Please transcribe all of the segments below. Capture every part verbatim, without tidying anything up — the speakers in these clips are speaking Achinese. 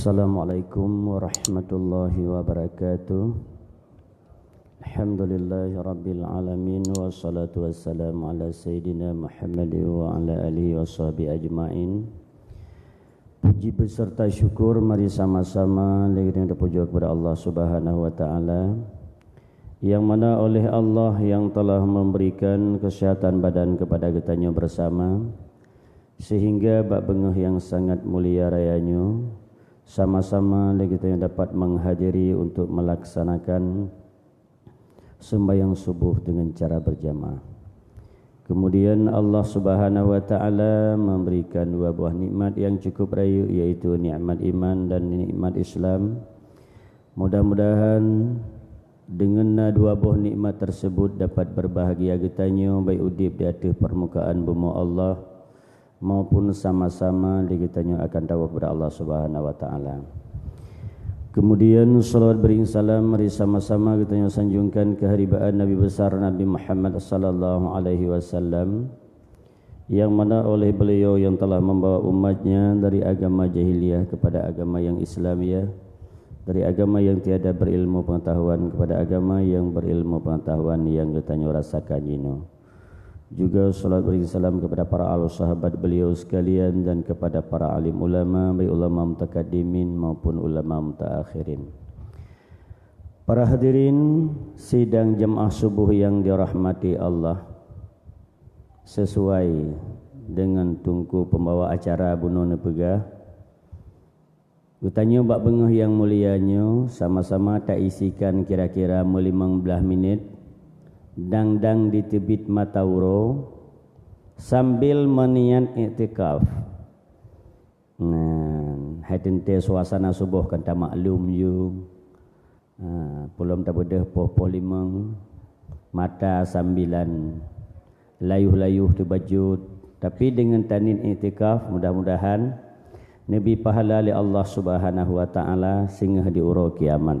Assalamualaikum warahmatullahi wabarakatuh. Alhamdulillahirabbil alamin, wassalatu wassalamu ala sayyidina Muhammad wa ala alihi wa sahbihi ajmain. Puji beserta syukur mari sama-sama lagi dengan terpuji kepada Allah Subhanahu wa taala, yang mana oleh Allah yang telah memberikan kesehatan badan kepada geutanyoe bersama, sehingga bak beungoh yang sangat mulia raya nyoe, sama-sama lagi geutanyoe dapat menghadiri untuk melaksanakan sembahyang subuh dengan cara berjamaah. Kemudian Allah Subhanahu wa taala memberikan dua buah nikmat yang cukup rayeuk, yaitu nikmat iman dan nikmat Islam. Mudah-mudahan dengan na dua boh nikmat tersebut dapat berbahagia geutanyoe baik udeb di ateueh permukaan bumoe Allah maupun sama-sama di geutanyoe akan tawoe kepada Allah Subhanahu wa taala. Kemudian salawat beriring salam mari sama-sama geutanyoe sanjungkan keharibaan Nabi besar Nabi Muhammad sallallahu alaihi wasallam, yang mana oleh beliau yang telah membawa umatnya dari agama jahiliyah kepada agama yang Islamiah, dari agama yang tiada berilmu pengetahuan kepada agama yang berilmu pengetahuan yang geutanyoe rasakan jinoe. Juga salawat beriring salam kepada para ahli sahabat beliau sekalian dan kepada para alim ulama, baik ulama mutakaddimin maupun ulama mutaakhirin. Para hadirin sidang jamaah subuh yang dirahmati Allah, sesuai dengan Teungku pembawa acara bunoe neupeugah, geutanyoe bak beungoh yang mulia nyoe sama-sama taisikan kira-kira meulimong blaih minit, dang-dang diteubiet mata uroe, sambil meuniat iktikaf. Nah, hai teuntèe suasana suboh kan tamaklum ju. Ha, peulom tabeudôh poh-poh limong, mata sambilan layuh-layuh teubacut, tapi deungon taniet iktikaf, mudah-mudahan neubi pahala lé Allah Subhanahu wa Taala singoh di uroe kiamat.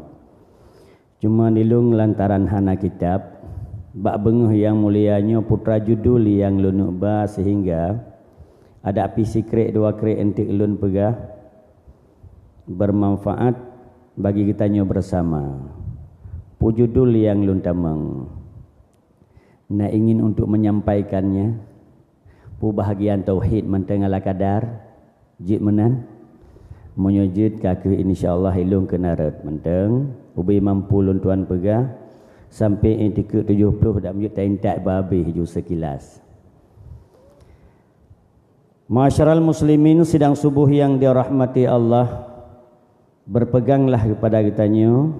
Cuma nilung lantaran hana kitab, bak beungoh nyang mulia nyoe putra judul nyang lôn ba sehingga adak pih sikrek dua krek eunteuk lôn peugah bermanfaat bagi geutanyoe bersama. Peue judul nyang lôn tamong? Na ingin untuk menyampaikannya, peue bahagian tauhid mantong ala kadar, jeuet meunan? Meunyoe jeuet ka kheueh insya Allah ilôn keuneurot mantong, ubé mampu lôn tuan peugah, sampai iktikaf tujoh ploh dak meujeuet taintat bah habéh ju sekilas. Ma'asyiral muslimin sidang subuh yang dirahmati Allah, berpeganglah kepada geutanyoe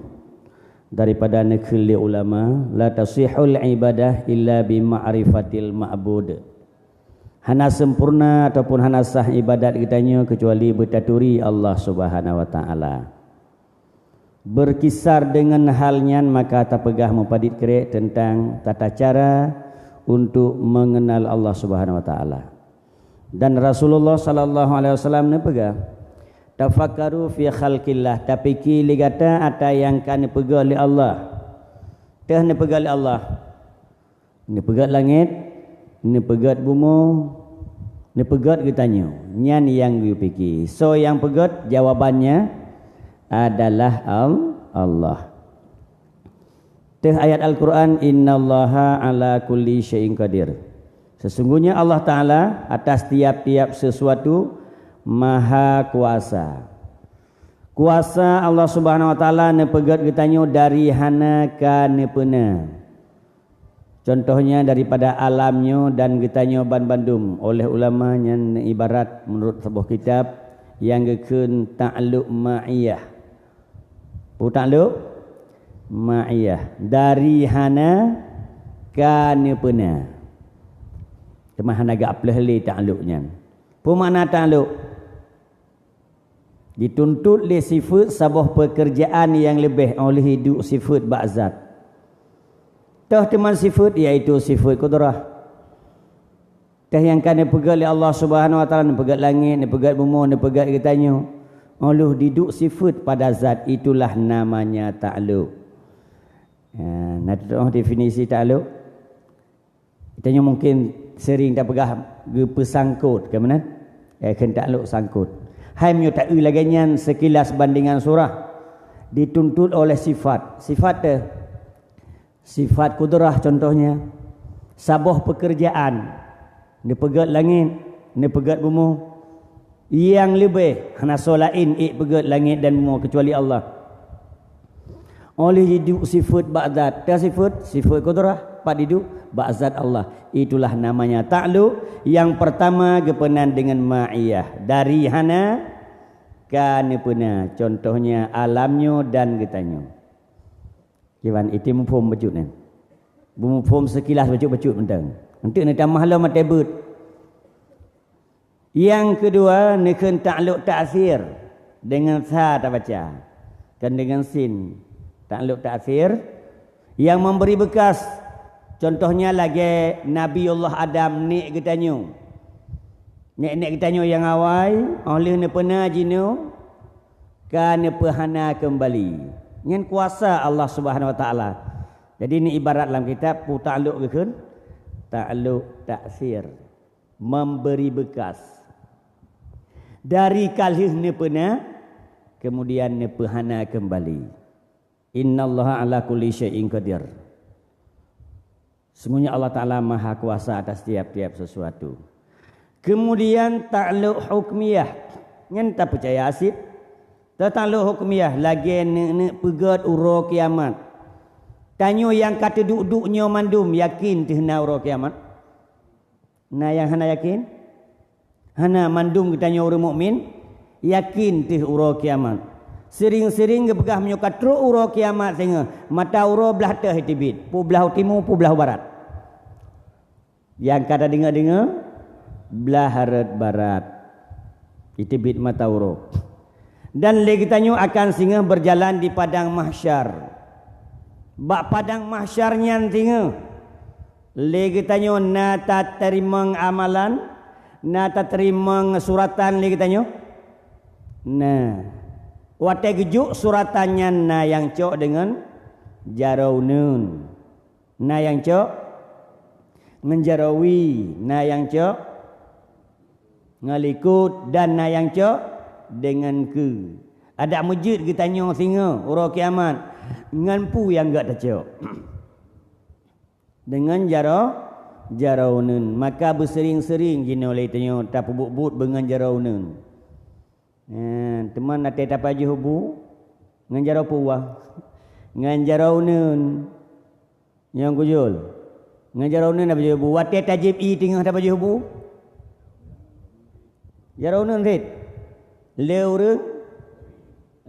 daripada neukheun lé ulama, "La tasihul ibadah illa bi ma'rifatil ma'bud." Hana sempurna ataupun hana sah ibadat geutanyoe keucuali beutaturi Allah Subhanahu wa Taala. Berkisar dengan hal nyan, maka tapeugah meupadit krek teuntang tata cara untuk mengenal Allah Subhanahu wa Taala. Dan Rasulullah sallallahu alaihi wasallam neupeugah, "Tafakkaru fi khalqillah," tapike lé gata ata nyang ka neupeugét lé Allah. Teuh neupeugét lé Allah. Neupeugét langét, neupeugét bumoe, neupeugét geutanyoe. Nyan nyang geupike. Soe nyang peugét? Jawabannya adalah Al-, Allah. Teuh ayat Al-Quran, "Innallaha ala kulli syai'in qadir." Sesungguhnya Allah Taala atas tiap-tiap sesuatu maha kuasa. Kuasa Allah Subhanahu wa Taala neupeugét geutanyoe dari hana ka neupeuna. Contohnya daripada alam nyoe dan geutanyoe banbandum oleh ulama nyan ibarat menurut saboh kitab nyang geukheun takluk ma'iyah. Peue takluk? Ma'iyah. Dari hana ka neupeuna. Teuma hana geuapleh lé takluk nyan. Peue makna takluk? Dituntut lé sifeuet saboh peukeurjaan nyang leubeh óh lheueh duek sifeuet bak zat. Teuh teuma sifeuet, yaitu sifeuet kudrah. Teuh nyang ka neupeugét lé Allah Subhanahu wa Taala, neupeugét langét, neupeugét bumoe, neupeugét geutanyoe. Óh lheueh diduek sifeuet pada zat, itulah namanya takluk. Ha, na teuh definisi takluk? Geutanyoe mungkin sering tapeugah geupeusangkot, ka meunan? Eh, kheun takluk sangkot. Hai meunyoe taeu lagée nyan, seukilas bandengan surah, dituntut oleh sifat. Sifat teuh, sifat kudrah contohnya, saboh peukeurjaan, neupeugét langét, neupeugét bumoe, nyang leubeh hana soe laén ék peugét langét dan bumoe keucuali Allah. Óh lheueh jiduek sifeuet bak zat, teuh sifeuet, sifeuet kudrah, pat jiduek bak zat Allah. Itulah namanya ta'alluq. Nyang pertama geupeunan deungon ma'iyah. Dari hana ka neupeuna, contohnya alam nyoe dan geutanyoe. Kiban, item muphom bacut nyan. Beumuphom seukilas bacut-bacut mantong. Eunteuk neutamah lom até beuet. Nyang keudua, neukheun ta'alluq ta'sir, deungon sa tabaca, kon deungon sin. Ta'alluq ta'sir, nyang memberi bekas. Contohnya lagée Nabiullah Adam, nek geutanyoe. Nek-nek geutanyoe nyang awai, óh lheueh neupeuna jinoe, ka neupeuhana keumbali. Nyan kuasa Allah Subhanahu Wa Taala. Jadi, ni ibarat lam kitab, peue ta'alluq geukheun? Ta'alluq ta'sir. Memberi bekas. Dari ka lheueh neupeuna, kemudian neupeuhana keumbali. Innallaha ala kulli syai'in qadir. Sungguhnya Allah Taala maha kuasa atas tiap-tiap sesuatu. Kemudian ta'alluq hukmiyah. Nyan tapeucaya cit. Ta'alluq hukmiyah lagée neuk-neuk peugét uroe kiamat. Tanyoe nyang ka teuduek-duek nyoe mandum yakin teuh na uroe kiamat? Na nyang hana yakin? Hana, mandum geutanyoe ureuëng mukmin yakin teuh uroe kiamat. Seuring-seuring geupeugah meunyoe ka trok uroe kiamat singoh, mata uroe blah teuh iteubiet, peue blah u timu, peue blah u barat. Nyang ka tadeungoe-deungoe, blah rot barat, iteubiet mata uroe. Dan lé geutanyoe akan singoh beujalan di padang mahsyar. Bak padang mahsyar nyan singoh, lé geutanyoe na tateurimong amalan, na tateurimong suratan lé geutanyoe? Na. Watée geujok suratan nyan na nyang cok deungon jaroe uneuen. Na nyang cok ngon jaroe wie, na nyang cok ngon likot, dan na nyang cok deungon keue. Adak meujeuet geutanyoe singoh uroe kiamat, ngon peue nyang gét tacok? Deungon jaroe, jaroe uneuen. Maka beuseuring-seuring jinoe lé tanyoe tapeubuet-buet beungon jaroe uneuen. Eh, teuma watée tapajoh bu ngon jaroe peue? Ngon jaroe uneuen. Nyang kujol. Ngon jaroe uneuen tapajoh bu. Watée tajieb ié teungoh tapajoh bu, jaroe uneuen cit. Lé ureuëng,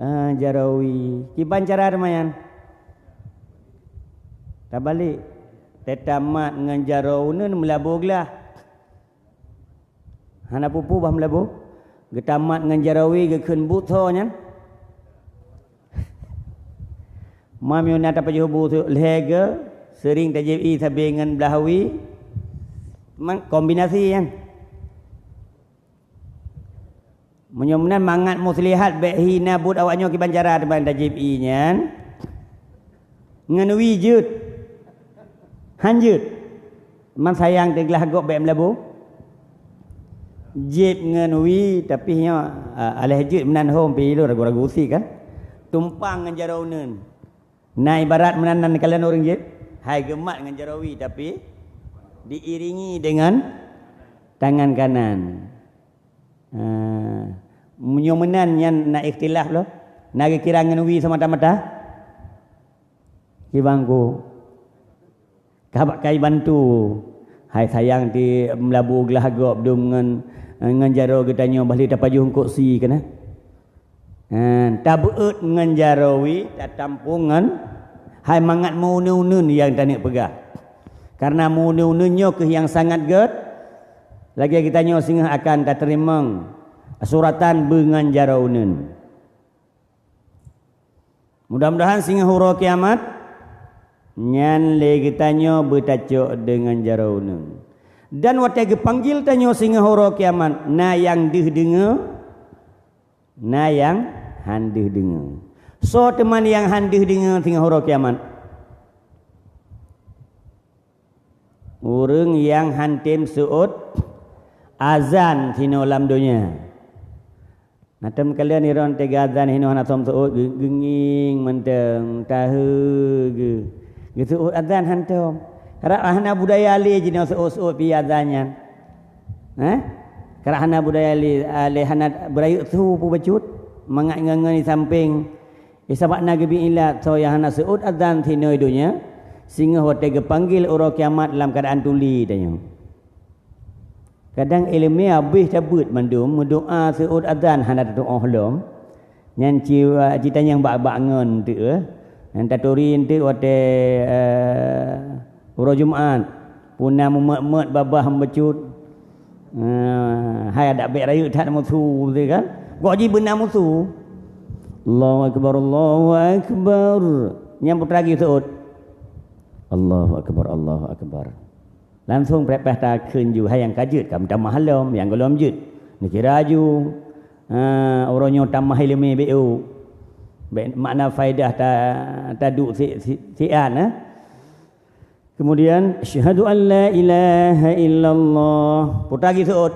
ah, jaroe wie. Kiban cara teuma nyan? Tabalek. Teuh tamat ngon jaroe uneuen meulaboh glah. Hana peue-peue bah meulaboh. Geutamat ngon jaroe wie geukheun buet tho nyan. Meunyoe na tapajoh bu lhée geuh, seuring tajieb ié sabe ngon blah wie. Memang kombinasi nyan. Meunyoe meunan mangat muslihat bék hina buet awaknyoe kiban cara teuma tajieb ié nyan. Ngon wie jeuet. Han jeuet. Man sayang teuh glah gob bék meulaboh. Jieb ngon wie, tapi nyoe, a, aléh jeuet meunan hom pih lôn ragu-ragu sit kan. Tumpang ngon jaroe uneuen. Na ibarat meunan nan kalon ureuëng jieb, hai geumat ngon jaroe wie, tapi diiringi deungon tangan kanan. Ha, meunyoe meunan nyan na ikhtilaf lom. Na geukira ngon wie seumata-mata? Kiban ku. Ka bak kai bantu. Hai sayang teuh meulaboh glah gob dum ngon, ngon jaroe geutanyoe bah lé tapajoh eungkôt sie keunan. Ha, tabeuet ngon jaroe wie, tatampong ngon hai mangat meu-uneuen-uneuen nyang taneuk peugah. Kareuna meu-uneuen-uneuen nyoe kheueh nyang sangat gét, lagée geutanyoe singoh akan tateurimong suratan beungon jaroe uneuen. Mudah-mudahan singoh uroe kiamat nyan lé geutanyoe beutacok deungon jaroe uneuen. Dan watée geupanggil tanyoe singoh uroe kiamat, na nyang deuh deungoe, na nyang han deuh deungoe. Soe teuma nyang han deuh deungoe singoh uroe kiamat? Ureuëng nyang han tem seuôt azan sinoe lam donya. Hantom kalon iron teuga azan hinoe hana som seuôt, ge-, geungieng mantong, tahe geu-, geuseuôt azan hantom. Karab hana budaya lé jinoe seuôt-seuôt pih azan nyan. Hah? Karab hana budaya lé, lé hana beurayeuk su pu bacut, mangat ngon-ngon di sampéng. Eh, sabab na geubi ilat, soe nyang hana seuôt azan sinoe donya, singoh watée geupanggil uroe kiamat lam keuadaan tuli tanyoe. Kadang iéleumé habéh tabeuet mandum, meudoá seuôt azan hana tatuoh lom. Nyan ci-, cita nyang bak-bak ngon teuk, eh. Nyang taturi teuk watée, eh, uroe Jumat. Puna meumet-met babah meucut. Ah, hai adak bék rayeuk that musu tu kan. Gok ji beuna musu. Allahu akbar, Allahu akbar. Nyang putra lagi seuôt. Allahu akbar, Allahu akbar. Langsung preh-preh takheun ju, hai nyang ka jeuet ka meutamah lom, nyang gohlom jeuet. Neukira ju. Ah, uroe nyoe tamah iéleumé bék u. Bék makna faedah ta-, taduek si, si, siat, eh. Kemudian, asyhadu an la ilaha illallah. Putra lagi seuôt.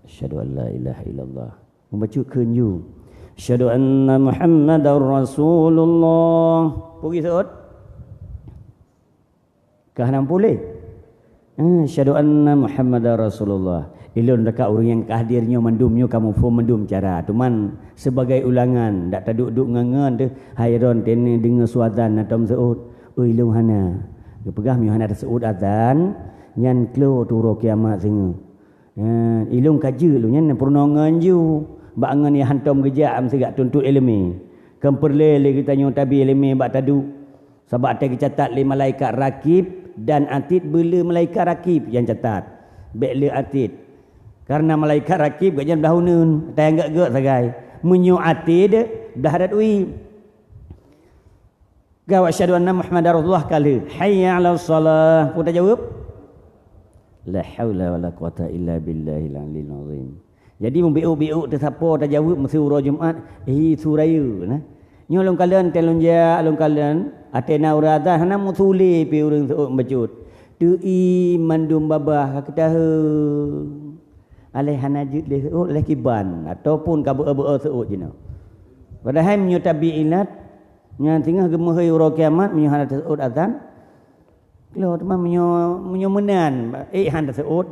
Asyhadu an la ilaha illallah. Membaca kheun ju. Asyhadu anna Muhammadar Rasulullah. Pugi seuôt. Kah nam puléh. Eh, asyhadu anna Muhammadar Rasulullah. Ilôn dekat ureuëng nyang ka hadir nyoe mandum nyoe ka muphom mandum cara. Cuman sebagai ulangan, dak taduek-duek ngon-ngon teuh, hai ron teuneuk deungoe suazan na tom seuôt. Oi, ilôn hana. Geupeugah meunyoe hana taseuôt azan, nyan klo tu uroe kiamat singoh. Eh, ilôn ka jeuet lôn nyan peurunoe ngon ju. Bak ngon nyang hantom geujak meusigak tuntot iéleumé. Kon peureulée lé geutanyoe tabi iéleumé bak taduek. Sabab watée geucatat lé malaikat Rakib dan Atid, beu le malaikat Rakib nyang catat. Bék le Atid. Karena malaikat Rakib gobnyan blah uneuen, tayang gét-gét sagai. Meunyoe Atid, blah rot wie. Gawat, asyhadu anna Muhammadar Rasulullah ka lheueh. Hayya 'alas shalah. Peue tajaweueb? La haula wala quwata illa billahil aliyil azim. Jadi, mubiuk-biuk teusapo tajaweueb meuseu uroe Jumat, hi su rayeuk nah. Nyoe lôn kalon, teuh lôn jak, lôn kalon, ateueh na ureuëng azan, hana meusu lé pih ureuëng seuôt meubacut. Teu-i mandum babah ka keutahe. Aléh hana jeuet lé seuôt, lé kiban, ataupun ka beu-beu seuôt jinoe. Padahai meunyoe tabi ilat, nyan singoh geumeuhôi uroe kiamat, meunyoe hana taseuôt azan, klo teuma meunyoe, meunyoe meunan, ék han taseuôt.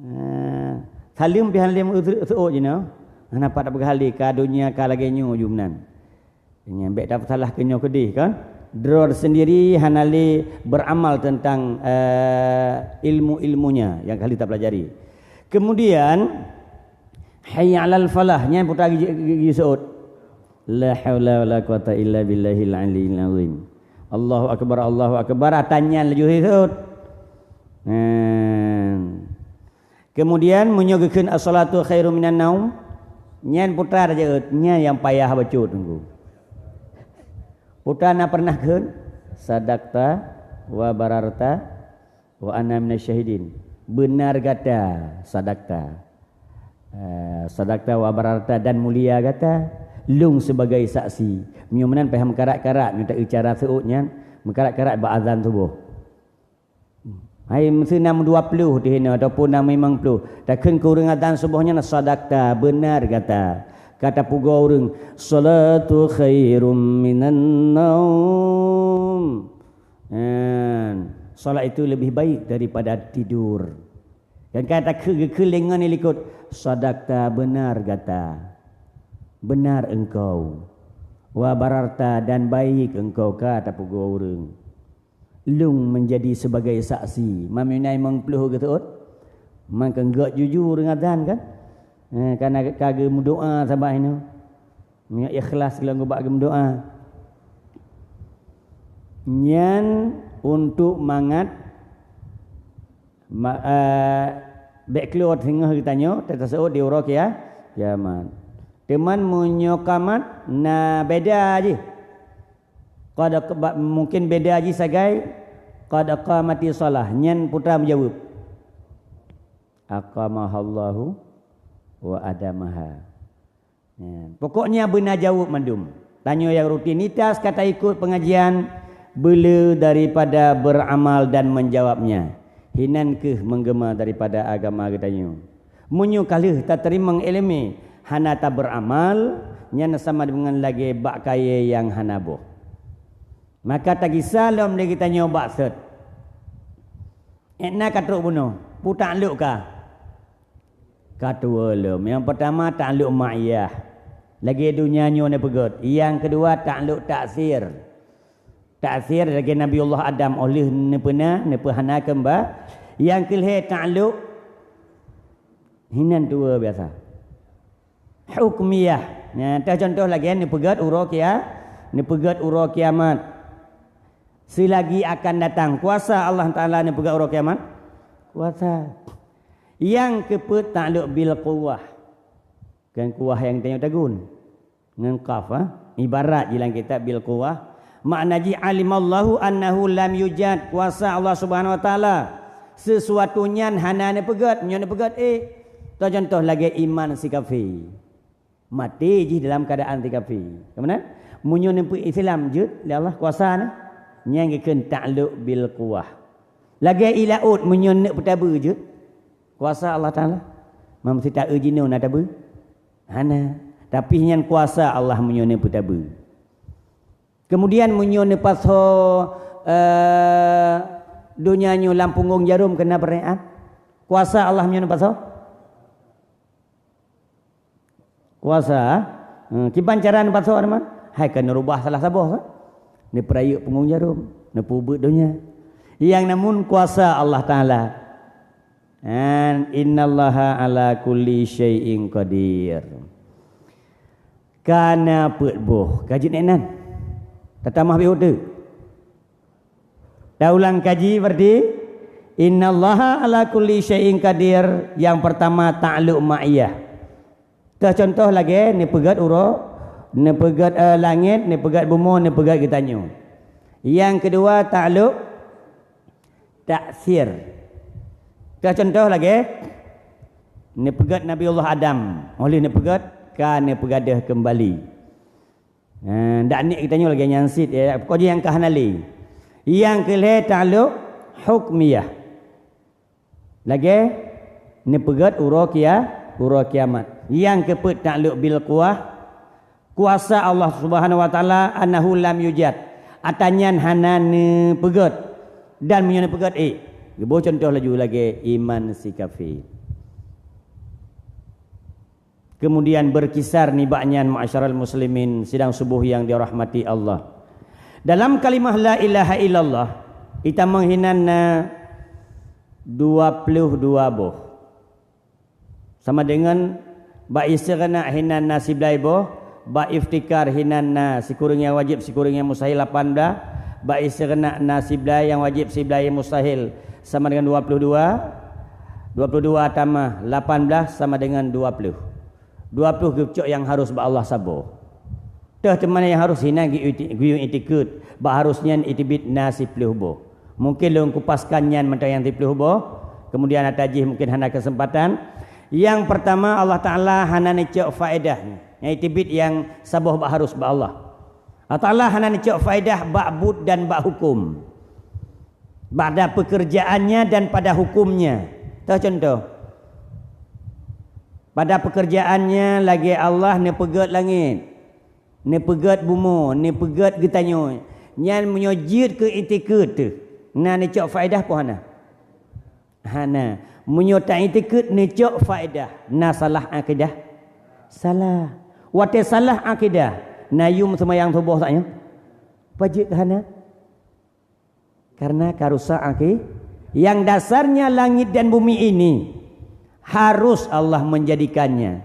Ah, saleuem pih han lé meu-, seuôt jinoe. Hana pat tapeugah lé ka donya ka lagée nyoe ju meunan. Nyan bék tapeusalah keu nyoe keudeh kan. Droe sendiri hana lé beramal tentang, eh, ilmu-ilmunya yang kali tapelajari. Kemudian, hayya 'alal falah, nyan putra gi-, gi-, gi-, seuôt. La haula wala quwata illa billahil aliyil azim. Allahu akbar, Allahu akbar, atan nyan laju seuôt. Nah. Kemudian, meunyoe geukheun as-salatu khairum minan naum, nyan putra tajaweueb, nyan nyang payah bacut teungku. Putra na pernah kheun, sadaqta wa bararta wa ana minasy syahidin. Benar gata, sadaqta. Eh, sadaqta wa bararta, dan mulia gata. Lôn sebagai saksi. Meunyoe meunan payah meukarat-karat, meunyoe ta-, cara seuôt nyan, meukarat-karat bak azan suboh. Hai, meuseu nam dua ploh teuh hinoe ataupun nam limong ploh. Takheun keu ureuëng azan suboh nyan, sadaqta, benar gata. Ka tapeugoe ureuëng, salatu khairum minan naum. Kan, salat itu lebih baik daripada tidur. Dan ka takheun geukheun lé ngon di likot, sadaqta, benar gata. Benar engkau. Wa bararta, dan baik engkau, ka tapeugoe ureuëng. Lôn menjadi sebagai saksi. Mami nai meupeuleueh geuseuôt. Man kan gét jujur ngon azan kan? Eh, kana ka geumeudoá saban inoe. Meunyoe ikhlas lôn geuba geumeudoá. Nyan untuk mangat ma-, eh, bék keuluwa teungoh geutanyoe, taseuôt di uroe kia-, kiamat. Teuma meunyoe kamat, na beda jih. Qad, ba-, mungkin beda jih sagai, qad qamati shalah, nyan putra meujaweueb. Aqamahallahu wa adamaha. Nyan. Pokoknya beuna jaweueb mandum. Tanyoe nyang rutinitas ka taikot pengajian, beu le daripada beramal dan menjawabnya. Hinan kheueh meugeuma daripada agama geutanyoe. Meunyoe ka lheueh tateurimong iéleumé hana tabeuramal, nyan sama deungon lagée bak kayée nyang hana boh. Maka tagisa lom lé geutanyoe bak sot. Ék na ka trok bunoe, peue taklok ka? Ka tuwoe lom. Nyang peurtama taklok ma'iyah. Lagée donya nyoe neupeugét. Nyang keudua taklok taksir. Taksir lagée Nabiullah Adam óh lheueh neupeuna, neupeuhana keumba. Nyang keulhée taklok hinan tuwoe biasa. Hukmiyah. Nah, teuh contoh lagée neupeugét uroe kia-, neupeugét uroe kiamat. Seulagi akan datang. Kuasa Allah Taala neupeugét uroe kiamat? Kuasa. Nyang keupeuet taklok bil quwwah. Kan kuwah nyang tanyoe tagun. Ngon qaf, ha? Ibarat jih lam kitab bil quwwah. Makna jih alimallahu annahu lam yujad. Kuasa Allah Subhanahu wa Taala. Sesuatu nyan hana neupeugét, nyoe neupeugét, eh. Teuh contoh lagée iman si kafé. Maté jih dalam keuadaan si kafé. Keumanaan? Meunyoe neupeu Islam jeuet lé Allah kuasa na, nyang geukheun taklok bil quwwah. Lagée ié laôt meunyoe neuk peutabeue jeuet, kuasa Allah Taala. Mam sita eu jinoe na tabeue? Hana. Tapi nyan kuasa Allah meunyoe neuk peutabeue. Kemudian meunyoe neupasoe, eh, donya nyoe lam punggong jarom keunan beureuat, kuasa Allah meunyoe neupasoe? Kuasa, eh, kiban cara neupasoe teuma? Hai ka neurubah salah saboh kan? Neupeurayeuk punggong jarom, neupeubuet donya. Nyang namun kuasa Allah Taala. An innallaha ala kulli syai'in qadir. Ka na peuet boh, ka jeuet nan. Tatamah beuh teuk. Taulang kaji berarti, innallaha ala kulli syai'in qadir, yang pertama takluk ma'iyah. Teuh contoh lagée neupeugét uroe, neupeugét, eh, langét, neupeugét bumoe, neupeugét geutanyoe. Yang kedua takluk taksir. Teuh contoh lagée neupeugét Nabiullah Adam, óh lheueh neupeugét ka neupeugadeuh keumbali. Eh, dak nik geutanyoe lagée nyan cit, ya, pokok jih nyang ka hana lé. Nyang keu lhée takluk hukmiyah. Lagée neupeugét uroe kia-, uroe kiamat. Nyang keu peuet takluk bil quwah, kuasa Allah Subhanahu wa Taala annahu lam yujad. Ata nyan hana neupeugét dan meunyoe neupeugét ék. Geuboh contoh laju lagée iman si kafé. Kemudian berkisar nibak nyan, ma'asyiral muslimin sidang subuh yang dirahmati Allah. Dalam kalimah la ilaha illallah, itamong hinan na dua puluh dua boh. Sama dengan bak istighna hinan na siblai boh, bak iftikar hinan na sikureueng nyang wajéb, sikureueng nyang mustahil lapan blah, bak istighna na siblai nyang wajéb, siblai nyang mustahil, sama dengan dua puluh dua. Dua puluh dua tamah lapan blah sama dengan dua puluh. Dua puluh geucok nyang harus bak Allah saboh. Teuh teuma nyang harus hinan geu-, geuyue itikeuet, bak harus nyan iteubiet na siplôh boh. Mungkin lôn kupaskan nyan mantong nyang siplôh boh, kemudian ata jih mungkin hana keuseumpatan. Nyang peurtama, Allah Taala hana neucok faedah. Nyang iteubiet nyang saboh bak harus bak Allah. Allah Taala hana neucok faedah bak buet dan bak huköm. Pada pekerjaannya dan pada hukumnya. Teuh contoh. Pada pekerjaannya lagée Allah neupeugét langét, neupeugét bumoe, neupeugét geutanyoe. Nyan meunyoe jeuet keu itikeuet teuh, na neucok faedah peue hana? Hana. Meunyoe ta itikeuet neucok faedah, na salah akidah? Salah. Watée salah akidah, na yum seumayang suboh saat nyoe? Pajeuet hana? Karena ka rusak aki-, yang dasarnya langit dan bumi ini harus Allah menjadikannya.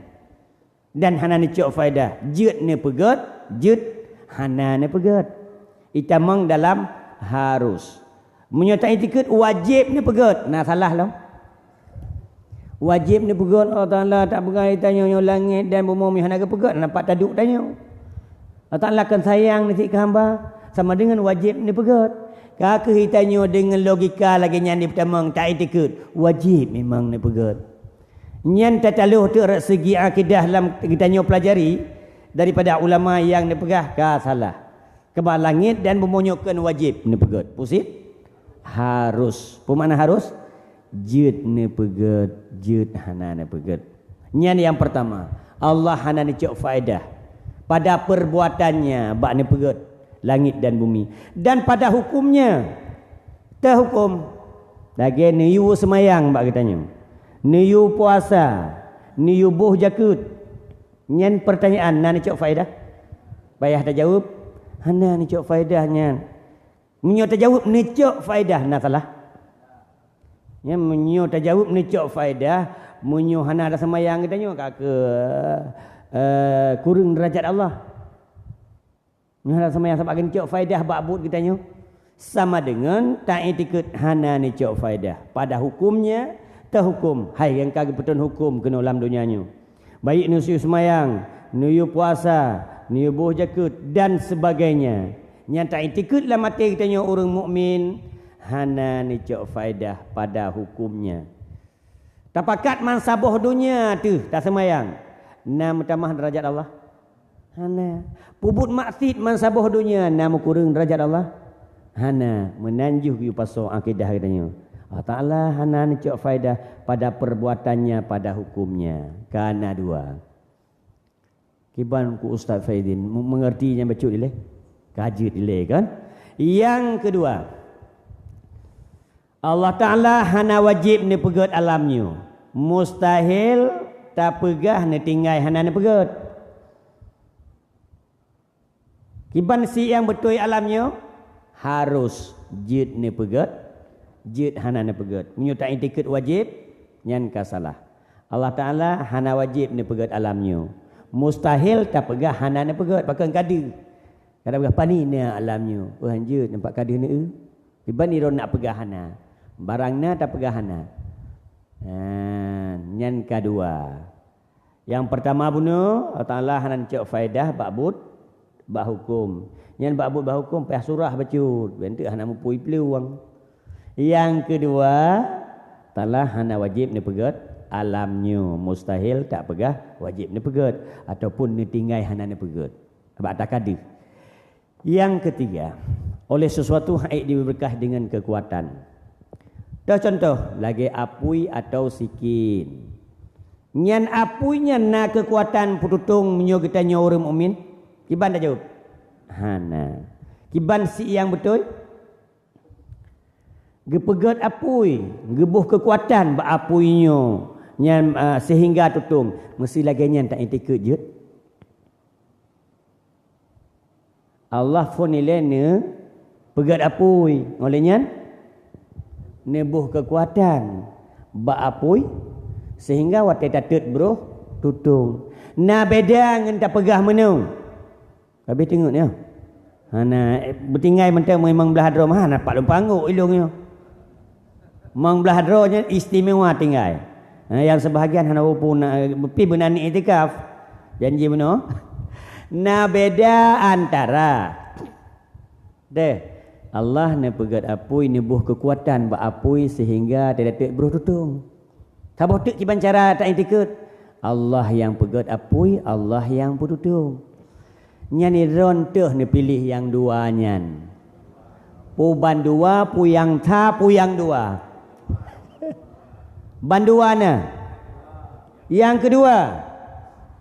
Dan hana neucok faedah, jeuet neupeugét, jeuet hana neupeugét. Itamong dalam harus. Meunyoe ta itikeuet wajéb neupeugét, na salah lom. Wajéb neupeugét Allah Taala, tak peugah itanyoe nyoe langét dan bumoe meuhana geupeugét, nampak taduek tanyoe. Allah Taala kan sayang nasiet keu hamba, sama dengan wajéb neupeugét. Ka kheueh itanyoe deungon logika lagée nyan dipeutamong ta itikeuet, wajéb memang neupeugét. Nyan tataloh teuk segi akidah lam geutanyoe pelajari daripada ulama nyang neupeugah ka salah. Keuba langét dan bumoe nyoe kon wajéb neupeugét. Pusit? Harus. Peue makna harus? Jeuet neupeugét, jeuet hana neupeugét. Nyan nyang peurtama, Allah hana neucok faedah pada peurbuatannya bak neupeugét langét dan bumi, dan pada huköm-Nya teuhuköm. Lagée neuyue seumayang bak geutanyoe, neuyue puasa, neuyue boh jakeuet. Nyan peurtanyaan na neucok faedah? Payah tajaweueb, hana neucok faedah nyan. Meunyoe tajaweueb neucok faedah, na salah. Nyan meunyoe tajaweueb neucok faedah, meunyoe hana taseumayang geutanyoe ka keu, eh, kureueng deurajat Allah. Nyoe hana taseumayang sabab neucok faedah bak buet geutanyoe. Sama deungon taiktikeuet hana neucok faedah. Pada huköm-Nya teuhuköm, hai nyang ka geupeutrön huköm keunoe lam donya nyoe. Baik neuyue seumayang, neuyue puasa, neuyue boh jakeuet, dan sebagainya. Nyang taiktikeuet lam até geutanyoe ureuëng mukmin, hana neucok faedah pada huköm-Nya. Tapakat mansaboh donya teuh taseumayang, na meutamah deurajat Allah? Hana. Peubuet maksiet mansaboh donya, na meukureueng deurajat Allah? Hana. Meunan jih geuyue pasoe akidah geutanyoe. Allah Taala hana neucok faedah pada peurbuatan-Nya, pada huköm-Nya. Ka na dua. Kiban ku Ustaz Faidin, mu-, meungerti nyang bacut ilée? Ka jeuet ilée kan? Nyang keudua, Allah Taala hana wajéb neupeugét alam nyoe. Mustahil tapeugah neutinggai hana neupeugét. Kiban si nyang beutôi alam nyoe, harus jeuet neupeugét, jeuet hana neupeugét. Meunyoe taiktikeuet wajéb, nyan ka salah. Allah Taala hana wajéb neupeugét alam nyoe. Mustahil tapeugah hana neupeugét, pakon ka deuh. Ka tapeugah, "Pane na alam nyoe?" "Oh, hanjeuet, nampak ka deuh neueu." Kiban droe nak peugah hana. Barang na tapeugah hana. Ha, nyan ka dua. Nyang peurtama bunoe, Allah Taala hana neucok faedah bak buet, bak huköm. Nyan bak buet, bak huköm payah surah bacut, bentuk hana mupui peuluwang. Nyang keudua, Allah Taala hana wajéb neupeugét alam nyoe, mustahil tapeugah wajéb neupeugét ataupun neutinggai hana neupeugét. Bak takadeuh. Nyang keutiga, oleh sesuatu hak dibeureukah deungon keukuatan. Toh contoh, lagée apui atawa sikin. Nyan apui nyan na keukuatan peututong meunyoe geutanyoe ureuëng mukmin? Kiban tajaweueb? Hana. Kiban si nyang beutôi? Geupeugét apui, geuboh keukuatan bak apui nyoe, nyan, a, seuhingga tutong. Meusé lagée nyan taiktikeuet jeuet. Allah phon ilée neupeugét apui, óh lheueh nyan neuboh keukuatan bak apui, seuhingga watée tateut broh tutong. Na beda ngon tapeugah meunoe. Habéh teungeut nyoe. Hana, eh, beutinggai mantong limong blaih droe mah, hana pat lôn panggok ilong nyoe. Limong blaih droe nyan istimewa tinggai. Ha, nyang seubahagian hana peue-peue na, pih beuna ni iktikaf. Janji meunoe. Na beda antara, deh, Allah neupeugét apui, neuboh keukuatan bak apui seuhingga tateut broh tutong. Saboh teuk kiban cara taiktikeuet. Allah nyang peugét apui, Allah nyang peututong. Nyan droe teuh neupiléh nyang dua nyan. Peue bandua, peue nyang that, peue nyang dua. Bandua na. Nyang keudua.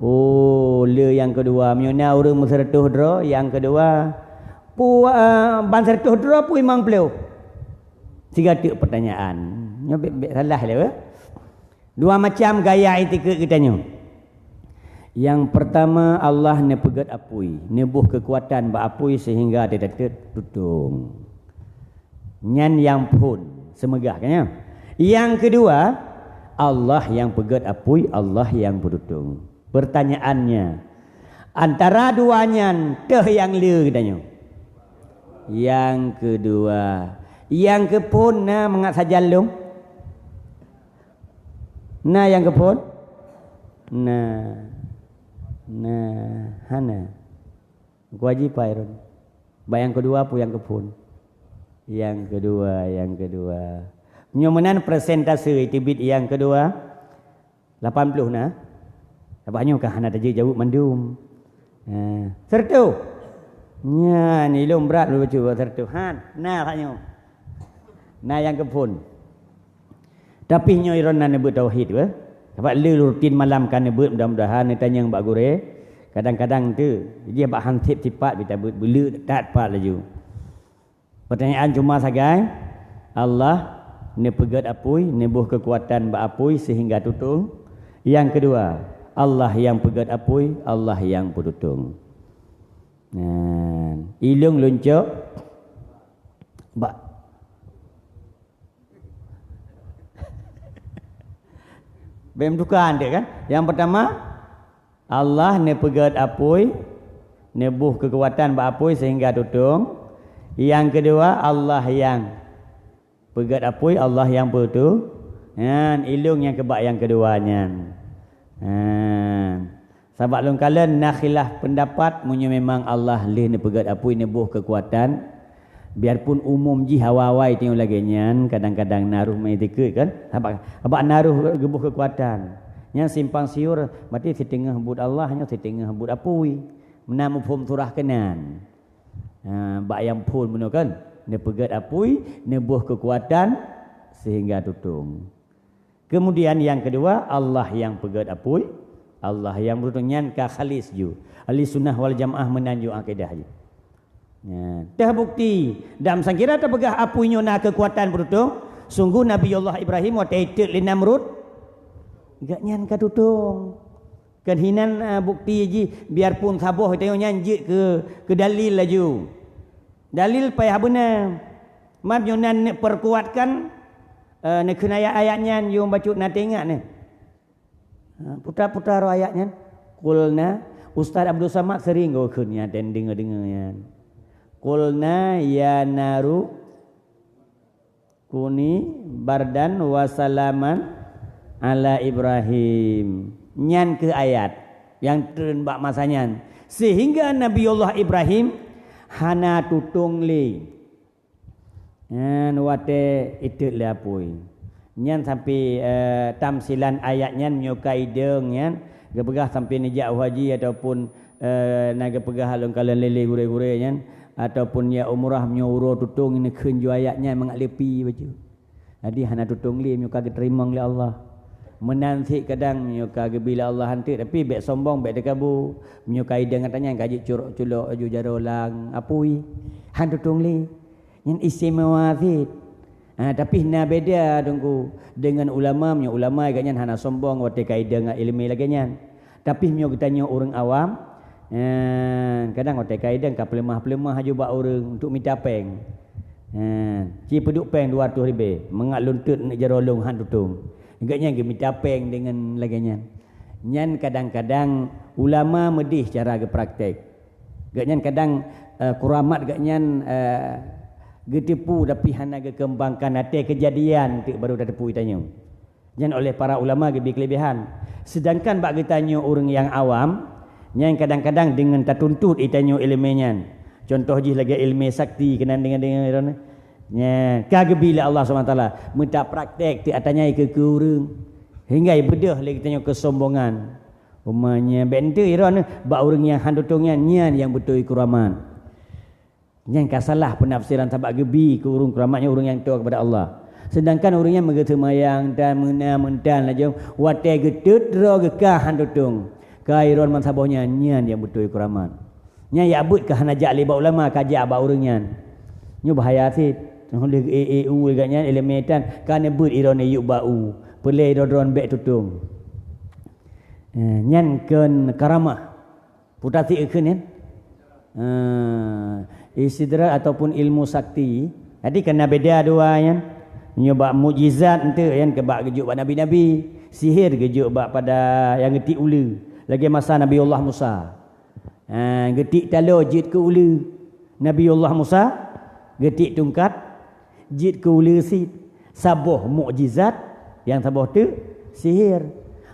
Oh, le nyang keudua. Meunyoe na ureuëng meuseureutoh droe, nyang keudua. Peue, eh, ban seureutoh droe, peue limong ploh. Siga teuk peutanyaan. Nyoe bék-bék salah lé, eh. Dua macam gaya iktikeuet geutanyoe. Nyang peurtama, Allah neupeugét apui, neuboh keukuatan bak apui seuhingga tateut tutong. Nyan nyang phon, seumeugah kan nyan. Nyang keudua, Allah nyang peugét apui, Allah nyang peututong. Peurtanyaannya, antara dua nyan teuh nyang le geutanyoe? Nyang keudua. Nyang keuphon na mangat sajan lom? Na nyang keuphon? Na. Na, hana. Kewajiban. Bak nyang keudua peue nyang keuphon? Nyang keudua, nyang keudua. Nyoe meunan persentase teubiet nyang keudua. Lapan ploh na. Sabab nyoe ka hana tajeuet jaweueb mandum. Ha, seureutoh. Nyan, ilong brat lôn bacut bak seureutoh. Han, na sak nyoe. Na nyang keuphon. Tapi nyoe droeneuh na neubeuet tauhid, beh. Sabab le rutin malam ka neubeuet, mudah-mudahan neutanyong bak gurée. Kadang-kadang tu, jih bak hanseb sipat bita beuet, beuleuk that pat laju. Pertanyaan cuma sagai, Allah neupeugét apui, neuboh keukuatan bak apui sehingga tutong. Nyang keudua, Allah nyang peugét apui, Allah nyang peututong. Nah, ilong loncok bak Bem tukan dek kan? Yang pertama, Allah neupeugét apui, neuboh keukuatan bak apui sehingga tutong. Yang kedua, Allah yang peugét apui, Allah yang peutu. Nyan, ilong nyang keubak yang kedua nyan. Nah, sabab lôn kalon na khilaf pendapat, meunyoe memang Allah leh neupeugét apui, neuboh keukuatan, biarpun umum jih awai-awai tanyoe lagée nyan, kadang-kadang na roh meuitikeuet kan, sabab, sabab na roh geuboh keukuatan. Nyan simpang siur, berarti siteungoh buet Allah, nyoe siteungoh buet apui. Meunan muphom surah keunan. Ha, bak nyang phon bunoe kan, neupeugét apui, neuboh keukuatan sehingga tutong. Kemudian yang kedua, Allah yang peugét apui, Allah yang beututong, nyan ka khalis ju. Ahli sunnah wal jamaah meunan ju akidah jih. Nya, teuh bukti, dan sangkira tapeugah apui nyoe na keukuatan beututong, sungguh Nabi Allah Ibrahim watée itot lé Namrud, gobnyan ka tutong. Kan hinan, ah, bukti jih, biarpun saboh tanyoe nyan jeuet keu, keu dalil laju. Dalil payah beuna. Mat nyoe nan neupeurkuatkan, eh, neukheun ayat-ayat nyan, yue bacut na teuingat nyoe. Ha, puta-puta roh ayat nyan. Qulna, Ustaz Abdul Samad sering geukheun nyan dan deungoe-deungoe nyan. Qulna ya naru kuni bardan wa salaman ala Ibrahim. Nyan keuh ayat nyang treun bak masa nyan. Sehingga Nabi Allah Ibrahim hana tutong lé. Nyan watée itot lé apui. Nyan sampai, eh, tamsilan ayat nyan meunyoe ka idong nyan, geupeugah sampai neujak haji ataupun, eh, na geupeugah lôn kalon lé-lé gurée-gurée nyan, ataupun jak umrah meunyoe uroe tutong neukheun ju ayat nyan mangat leupi bacut. Jadi hana tutong lé meunyoe ka geuteurimong lé Allah. Meunan cit kadang meunyoe ka geubi lé Allah hanteuk, tapi bék sombong, bék teukabu. Meunyoe ka idong ata nyan ka jeuet curok-culok laju jaroe lam apui. Han tutong lé. Nyan istimewa cit. Ha, tapi na beda Teungku deungon ulama, meunyoe ulama gobnyan hana sombong watée ka idong iéleumé lagée nyan. Tapi meunyoe geutanyoe ureuëng awam, eh, kadang watée ka idong ka peuleumah-peuleumah laju bak ureuëng untuk mita péng. Eh, ci peuduek péng dua ratus ribée, mangat lôn tot neuk jaroe lôn han tutong. Gobnyan geumita péng deungon lagée nyan. Nyan kadang-kadang ulama meudeh cara geupraktek. Gobnyan kadang, eh, kuramat gobnyan, eh, geuteupeue tapi hana geukeumbangkan, watée keujadian teuk baru tateupeue tanyoe. Nyan oleh para ulama geubi keuleubehan. Sedangkan bak geutanyoe ureuëng nyang awam, nyan kadang-kadang deungon tatuntut itanyoe iéleumé nyan. Contoh jih lagée iéleumé sakti keunan deungon-deungon droeneuh. Nyan ka geubi lé Allah Subhanahu Wa Taala, meutapraktek teuk ata nyan keu, keu ureuëng. Hingga beudôh lé geutanyoe keusombongan. Umpamanya bék enteuk droeneuh bak ureuëng nyang han tutong nyan, nyan nyang beutôi keuramat. Nyan ka salah peunafsiran sabab geubi keu ureuëng keuramat nyan ureuëng nyang toe keupada Allah. Sedangkan ureuëng nyang meugeuseumayang dan meuna meuntan laju watée geutot droe geuka han tutong. Ka droe man saboh nyan, nyan nyang beutôi keuramat. Nyan jak beuet ka hana jak lé bak ulama, ka jak bak ureuëng nyan. Nyoe bahaya cit. Nyoe lé e, e, u gobnyan iéleumé tan ka neubeuet droeneuh yub bak u. Peulée droe-droe bék tutong. Eh, nyan kon karamah. Puta ti eukheun nyan. Eh, istidraj ataupun ilmu sakti. Jadi kana beda dua nyan. Nyoe bak mukjizat enteuk nyan keu bak geujok bak nabi-nabi, sihir geujok bak pada nyang geutik uleue lagée masa Nabiullah Musa. Ha, geutik taloe jeuet keu uleue. Nabiullah Musa geutik tungkat jeuet keu uleue cit. Saboh mukjizat, nyang saboh teuk sihir.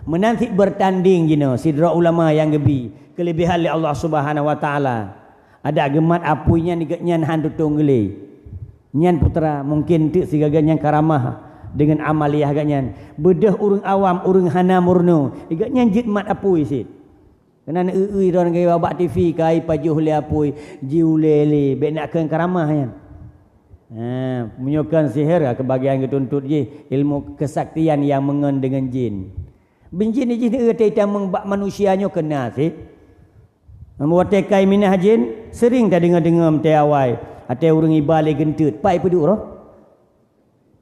Meunan cit beurtanding jinoe sidroe ulama nyang geubi keuleubehan lé Allah Subhanahu Wa Taala. Adak geumat apui nyan gobnyan han tutong geulé. Nyan putra mungken teuk sigaga nyang karamah deungon amaliah gobnyan. Beudôh ureuëng awam, ureuëng hana meurunoe, gobnyan jeuet mat apui cit. Keunan eu-eu droe ngon bak T V kai pajoh lé apui, jiulée lé, bék nak kheun karamah nyan. Ha, meunyoe kon sihir, ha, keubagian geutuntot jih ilmu kesaktian nyang meungon deungon jin. Bin jin jih neueu teutamong bak manusia nyoe keuna cit. Watée ka iminah jin, sering tadeungoe-deungoe meuté awai, watée ureuëng iba lé geunteut, pat ipeuduek roh?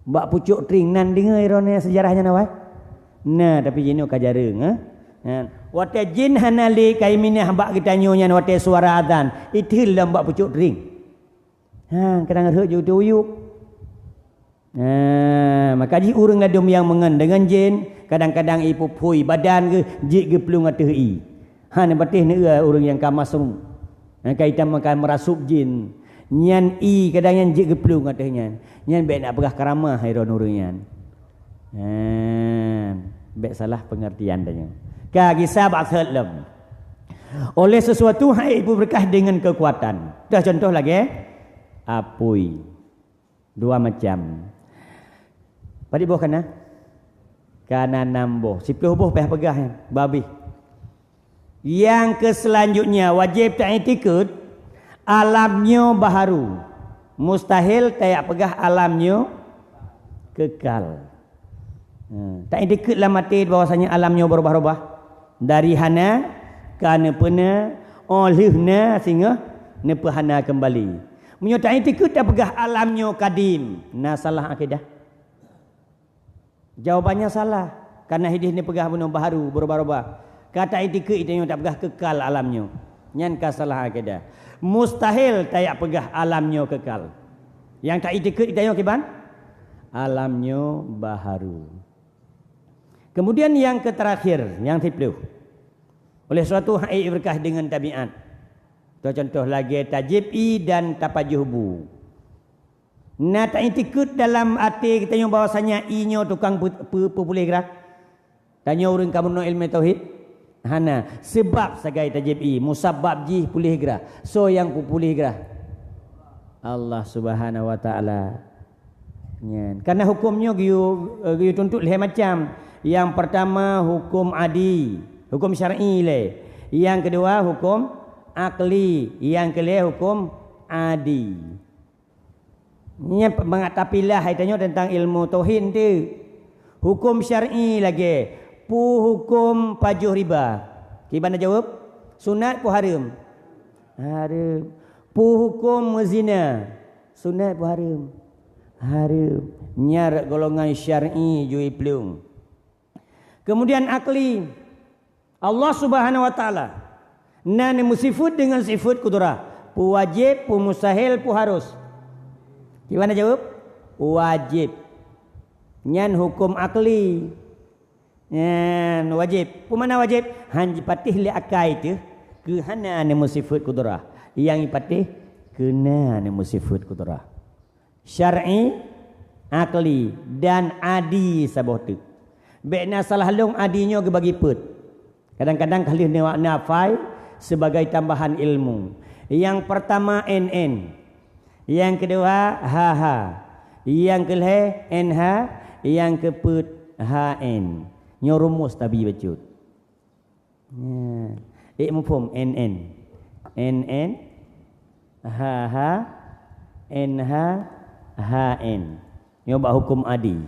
Bak pucok tring nan deungoe droeneuh seujarah nyan awai? Na, tapi jinoe ka jareueng, eh? Nyan. Watée jin hana lé ka iminah bak geutanyoe nyan watée suara azan, itheun lom bak pucok tring. Ha, kadang rhot ju teu uyueb. Ha, maka jih ureuëng ladum nyang meungon deungon jin, kadang-kadang ipuphôi badan geuh jeuet geuplueng ateueh ié. Ha, neupatéh neueu ureuëng nyang ka masrum. Nyang ka itam ka meurasuk jin. Nyan ié kadang nyan jeuet geuplueng ateueh nyan. Nyan bék nak peugah karamah hai droen ureuëng nyan. Ha, bék salah peungeurtian tanyoe. Ka gisa bak seuet lom. Oleh sesuatu hai ipeubeureukah deungon keukuatan. Dah contoh lagée apui. Dua macam. Padit boh kana? Kana nam boh. Siploh boh payah peugah nyan. Babih. Nyang keu selanjutnya wajéb taiktikeuet alam nyoe baharu. Mustahil tajak peugah alam nyoe kekal. Ha, taiktikeuet lam até bahwasanya alam nyoe beurubah-rubah. Dari hana ka neupeuna, óh lheueh na singoh neupeuhana keumbali. Meunyoe taiktikeuet tapeugah alam nyoe kadim, na salah akidah. Jawabannya salah, karena hidih neupeugah bunoe baharu, beurubah-rubah. Ka taiktikeuet tanyoe tapeugah kekal alam nyoe. Nyan ka salah akidah. Mustahil tajak peugah alam nyoe kekal. Nyang taiktikeuet tanyoe kiban? Alam nyoe baharu. Kemudian nyang keuterakhir, nyang siploh. Oleh suatu hai ibeureukat deungon tabiat. Contoh lagée tajéb ié dan tapajoh bu. Na taiktikeuet dalam até geutanyoe bahwasanya ié nyoe tukang peu-, peu-, peupuléh grah? Tanyoe ureuëng ka meurunoe ileumé tauhid? Hana. Seubab sagai tajéb ié, musabab jih puléh grah. Soe nyang peupuléh grah? Allah Subhanahu wa Taala. Nyan. Karena huköm nyoe geuyue, eh, geuyue tuntot lhée macam. Nyang peurtama huköm adi, huköm syar'i lé. Nyang keudua huköm akli, nyang keulhée huköm adi. Nyan mangat tapilah hai tanyoe teuntang ilmu tauhid teuh. Huköm syar'i lagée, peue huköm pajoh riba? Kiban jaweueb, sunat peue hareuem? Hareuem. Peue huköm meuzina? Sunat peue hareuem? Hareuem. Nyan rot golongan syar'i jui plueng. Kemudian akli, Allah Subhanahu wa Taala na neumeusifeuet deungon sifeuet kudrah, peue wajéb, peue mustahil, peue harus. Kiban jaweueb? Wajéb. Nyan huköm akli. Nyan wajéb. Peue makna wajéb? Han jipatéh lé akai teuh keu hana neumeusifeuet kudrah. Nyang jipatéh keu na neumeusifeuet kudrah. Syar'i, akli, dan adi saboh teuk. Bék na salah lôn adi nyoe geubagi peuet. Kadang-kadang ka lheueh neuwak nafai sibagai tambahan ilmu. Nyang peurtama N N. Nyang keudua H H. Nyang keulhée N H. Nyang keupeuet H N. Nyoe rumus tabi bacut. Nyan. Ék muphom N N. N N, H H, N H, H N. Nyoe bak huköm adi.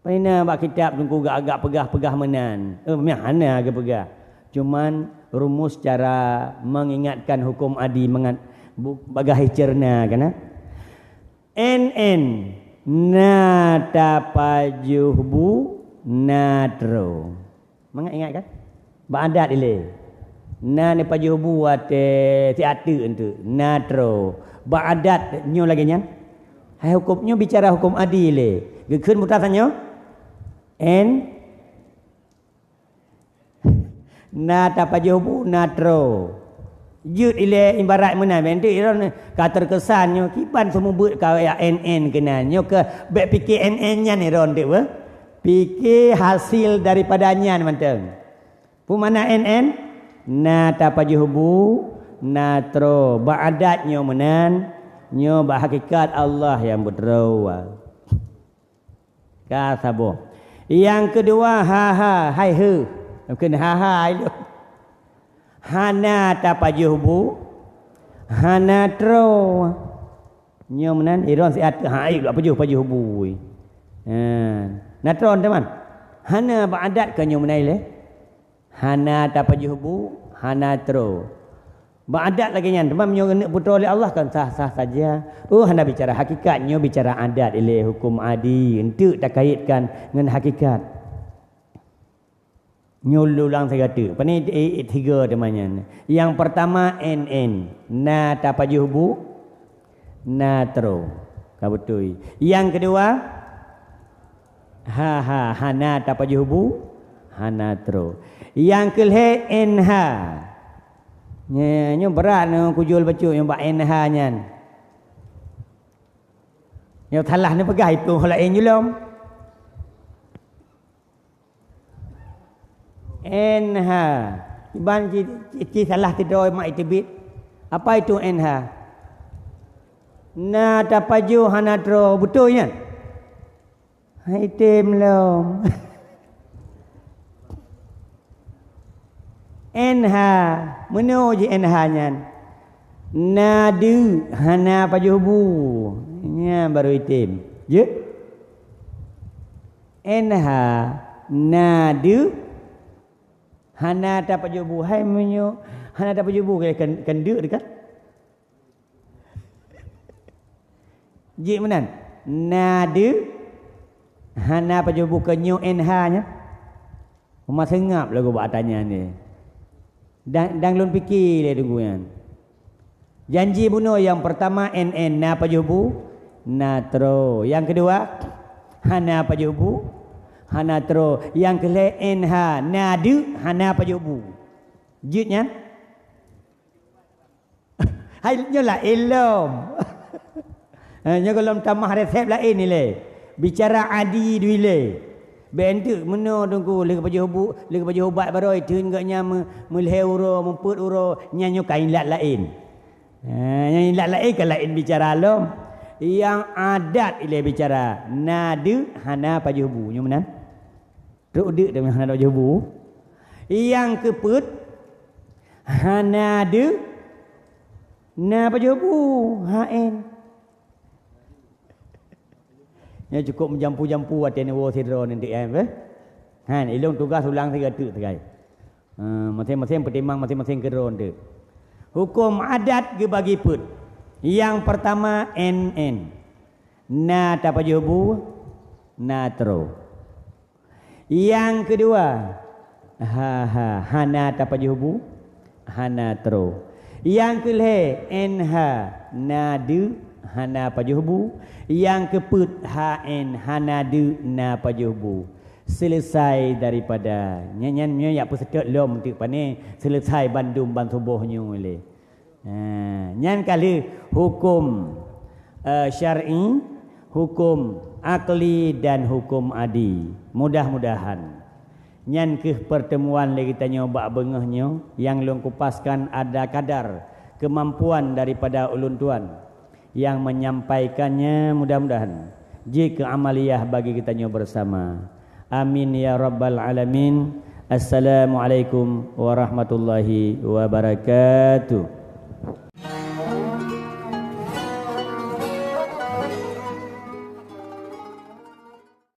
Pane na bak kitab Teungku gak-gak peugah-peugah meunan. Eh, meunan hana geupeugah. Cuman rumus cara mengingatkan huköm adi mangat bu-, bagaih cerna kana. N N, na tapajoh bu, na troe. Mangat ingat kan? Bak adat ilée. Na neupajoh bu watée siat teuk enteuk, na troe. Bak adat nyoe lagée nyan. Hai huköm nyoe bicara huköm adi ilée. Geukheun buta tanyoe? N Na tapajoh bu, na troe. Jeuet ilée ibarat meunan, bék droe ka teukeusan nyoe, kiban seumeubeuet ka ya N N keunan. Nyoe keu bék pike N N nyan droe deuh beuh. Pike hasil daripada nyan mantong. Peue makna N N? Na tapajoh bu, na troe. Bak adat nyoe meunan, nyoe bak hakikat Allah nyang beutroe. Ka saboh. Nyang keudua, ha-ha, hai heu. Mungken ha-ha ilôn. Hana tapajoh bu, hana troe. Nyoe meunan, iron siat ha, ayuk lak pajoh-pajoh bu. Ha. Na tron teuma. Hana bak adat ka nyoe meunan ilée. Hana tapajoh bu, hana tro. Bak adat lagée nyan, teuma meunyoe neuneuk peutroe lé Allah kan sah-sah saja. Oh, hana bicara hakikat, nyoe bicara adat ilée hukum adi, enteuk takaitkan ngon hakikat. Nyoe ulang sigoe teuk. Pane, eh, eh, tiga teuma nyan. Nyang pertama, en, en. Na tapajoh bu, na tro. Ka beutôi. Nyang keudua, ha, ha, hana tapajoh bu, hana tro. Nyang keulhée, en, ha. Nyoe, nyoe brat nyoe kujol bacut nyoe bak en, ha nyan. Nyoe salah neupeugah itu laén julom. En, ha. Iban ci, ci, ci salah sidroe mak iteubiet. Apa itu en, ha? Na tapajoh hana tro, beutôi nyan? Hai tem lom. En, ha, meunoe jih en, ha nyan. Na deuek hana pajoh bu. Nyan baru item. Jeuet? En, ha, na deuek hana tapajoh bu. Hai meunyoe hana tapajoh bu, kan, kan deuek kan? Jeuet meunan. Na deuek hana pajoh bu, keu nyoe en, ha nyan. Uma seungab lagu bak tanya ni. Dan, dan lôn pike lé teungku nyan. Janji bunoe nyang pertama en, en, na pajoh bu, na tro. Nyang keudua, hana pajoh bu, hana tro. Nyang keulhée en, ha, na deuek hana pajoh bu. Jeuet nyan? Hai, nyoe laén lom. Ha, nyoe gohlom tamah resep laén ilée. Bicara adi dua ilée. Bék enteuk meunoe teungku, lheueh pajoh bu, lheueh pajoh ubat baroe, theun gobnyan meu-, meulhée uroe, meupeuet uroe, nyan nyoe ka ilat laén. Ha, nyan ilat laén ka laén bicara lom. Nyang adat ilée bicara, na deuek hana pajoh bu, nyoe meunan. Trok deuek teuma hana pajoh bu. Nyang keupeuet, hana deuek, na pajoh bu, ha en. Nyoe cukup meujampu-jampu watée neuwoe sidroe nanti, eh, beh. Han, ilôn tugaih ulang sigoe teuk sagai. Ha, maséng-maséng peutimang, maséng-maséng keudroe teuk. Huköm adat geubagi peuet. Nyang peurtama, en, en. Na tapajoh bu, na tro. Nyang keudua, ha, ha, hana tapajoh bu, hana tro. Nyang keulhée, en, ha, na deuek, hana pajoh bu. Nyang keupeuet, ha en, hana deuek, na pajoh bu. Seuleusai daripada nyan, nyan, nyan jak peuseutôt lom teuk pane, seuleusai bandum ban suboh nyoe lé. Ha, nyan ka lheueh huköm, eh, syar'i, huköm akli, dan huköm adi. Mudah-mudahan nyan kheueh peurteumuan lé geutanyoe bak beungoh nyoe nyang lôn kupaskan ada kadar keumampuan daripada ulôn tuan nyang menyampaikannya, mudah-mudahan jeuet keu amaliyah bagi geutanyoe bersama. Amin ya rabbal alamin. Assalamualaikum warahmatullahi wabarakatuh.